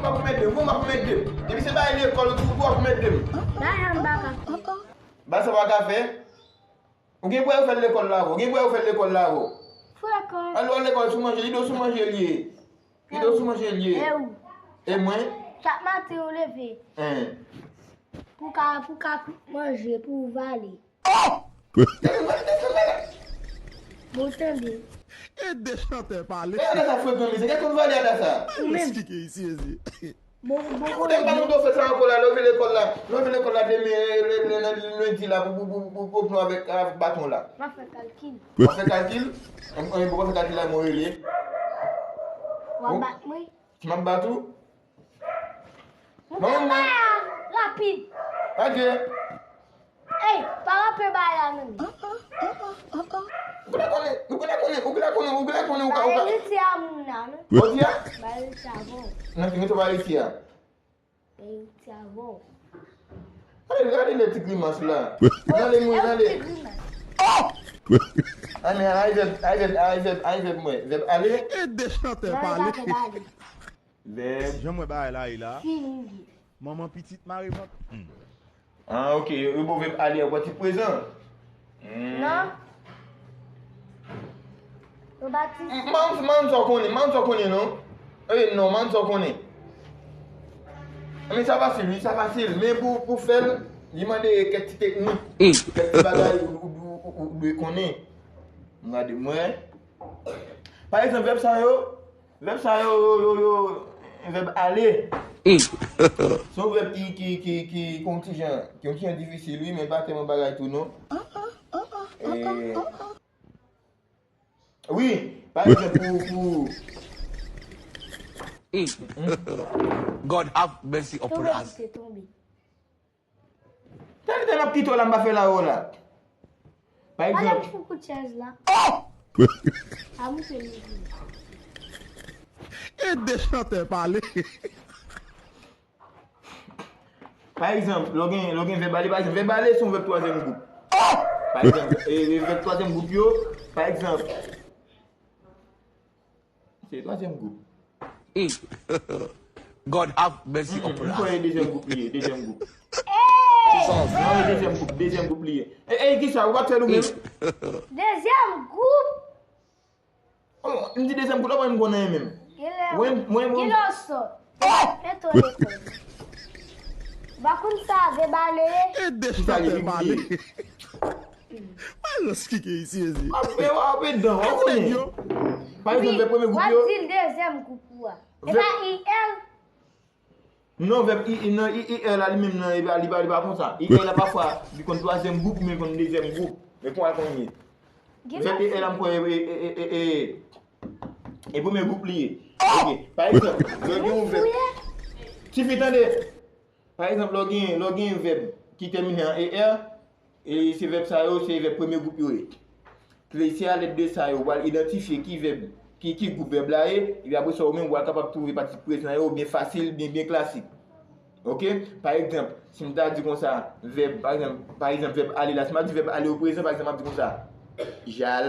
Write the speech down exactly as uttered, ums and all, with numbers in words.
W ap anmède m, w ap anmède m. Depi se bagay lekòl ou tou, w ap anmède m. Bagay sa m pa ka fè. Bagay sa w pa ka fè? Ou gen bwè yo fè l lekòl la avè w. Ou gen bwè yo fè l lekòl la avè w. Frè, kan. Al lekòl sou manje, li do sou manje li ye. Li do sou manje li ye. E ou? E mwen? Chak maten ou leve. Hein. Pou ka, pou ka manje, pou ou vale. Oh! Bon, tande. E de chantè pale. E Adassa frekan, mesye. Gade konn vale Adassa. Ou menm. Ki ke isi, isi. Bon, bon, bon. Ou te pa montre fè sa ankò la, lè w vin lekòl la. Lè w vin lekòl la demen, lè, lè, lè, lendi la, pou, pou, pou, pou, pou pran avèk, avèk baton la. M ap fè kalkil. W ap fè kalkil? An, an, pou w fè kalkil la, mwen rele. W ap bat mwen? M ap bat ou? Mwen menm, mwen. Rapid. Adye. Ey, pa rape bagay la non. Ou genlè konnen, ou genlè konnen, ou genlè konnen, ou genlè konnen, ou ka, ou ka. Bay rete a moun nan non. Ou di a? Bay rete a bon. Nan ki mete bay rete a? Bay rete a bon. Gade, gade lè ti grimas la. Nan le mwen, nan le. Ti grimas. Oh! Ane, ay vèb, ay vèb, ay vèb, ay vèb mwen. Vèb ale. E de chantè pale. Vèb. Jan mwen bagay la ye la. Fini. Manman pitit mare vant. Hmm. Ah, ok. Yo ba w vèb ale a pati prezan. Hmm. Non. Yo ba ti. M, m, m, m sa w konnen, m sa w konnen non. Eh, non, m sa w konnen. Men sa fasil, wi, sa fasil. Men pou, pou fè l, li mande kèk ti teknik. Hmm. Kèk ti bagay ou, ou, ou, ou, ou dwe konnen. M gade mwen. Pa egzanp, vèb sa yo, Vèb sa yo, yo, yo, yo, vèb ale. Se yon vèb ki, ki, ki, ki, ki yon ti jan, ki yon ti jan difisil, wi, men pa tèlman bagay tou, non. E, wi, pa egzanp, pou, pou, God have mercy upon us. Tonbe, tonbe. Talè, talè m ap kite w la, m pa fè la avè w la. Pa egzanp. Ala m fou kout chèz la. Oh! A mouche li di. E de chantè pale. Pa egzanp, lè w gen, lè w gen vèb ale, pa egzanp, vèb ale se yon vèb twazyèm gwoup. Oh! Pa egzanp, e, e vèb twazyèm gwoup yo, pa egzanp, Se twazyèm gwoup. God have mercy upon us. M kwè e dezyèm gwoup li ye, dezyèm gwoup. Non, e dezyèm gwoup, dezyèm gwoup li ye. E, e, kisa, ou pa t fè l ou menm? Dezyèm gwoup. Oh, m di dezyèm gwoup, la mwen m konnen menm. Mwen, mwen, mwen. Kilè w sòt? Mete w lekòl. Ou pa konn sa, vèb ale. E de chantè pale. Mwen lòs ki gen isi, ezi. W ap, w ap pèdi dan, w ap konnen. Pa egzanp, vèb premye gwoup yo. W ap di l dezyèm gwoup ou a. E pa I R? Non, vèb I, I, non, I, I R la, li menm nan, li pa, li pa, li pa konsa. I R la, pafwa, li konn twazyèm gwoup, men li konn dezyèm gwoup. Men konsa l konn ye. Vèb I R la, m kwè, e, e, e, e, e, e premye gwoup li ye. Ok, pa egzanp, lè w gen yon vèb. Tifi, tande! Pa egzanp, lè w gen, lè w gen vèb ki tèmine an E R, e se vèb sa yo, se vèb premye gwoup yo ye. Se a lèd de sa yo, w al idantifye ki vèb, ki, ki gwoup vèb la ye, epi apre sa, ou menm, w al kapab twouve patisip prezan yo byen fasil, byen, byen klasik. Ok? Pa egzanp, si m ta di konsa, vèb, pa egzanp, pa egzanp, vèb ale la, si m ap di vèb ale o prezan, pa egzanp, m ap di konsa, J A L.